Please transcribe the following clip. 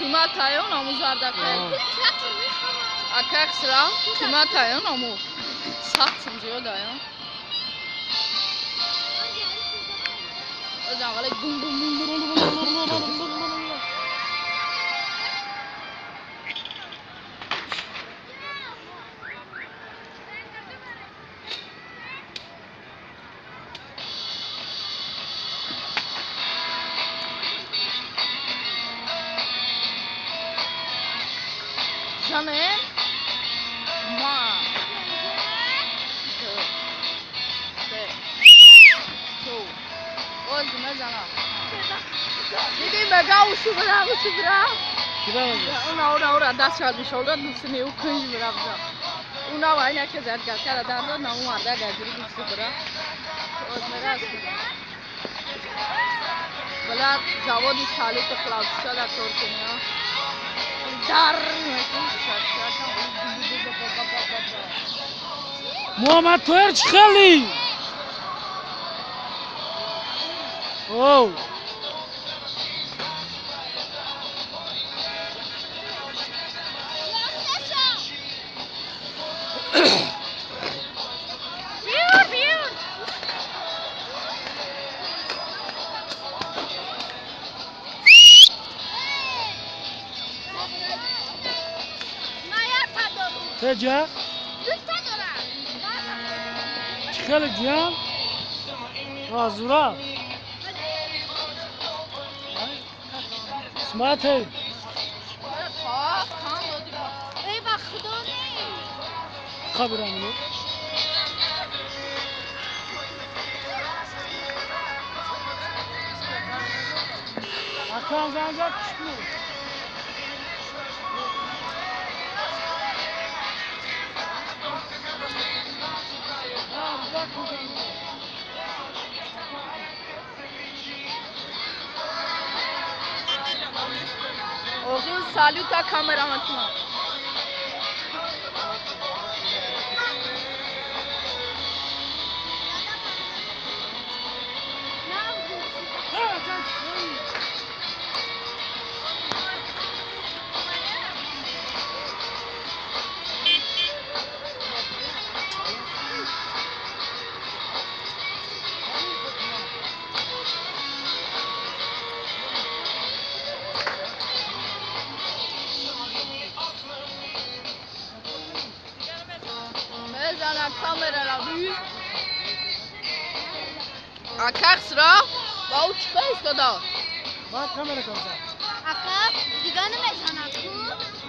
Қиматаён аму зардакай. Акай хисра қиматаён аму 100 сум зиёдаён. Гум гум гум гум. Жанем ма ду се чор оз мезанам. Диди мега ушу бира ушу бира. Уна ура ура даст шад мишолда дусни у кунж бира бира. Уна вайна ке зад гар кара дар на у марда газири дусу бира. Оз мега. Бала заводи салют клаудша да тор куня. Дар Муҳаммад Тоҳир чӣ хелӣ? Оу Теҷа? Чӣ хеле ҷиям? Азура? Смате? Хабирамину? Акам занг зад кишну? Оғил салюта камераматма. Аках сра ба ӯ чӣ истода? Ба камера камза. Ака, дига намезана ку?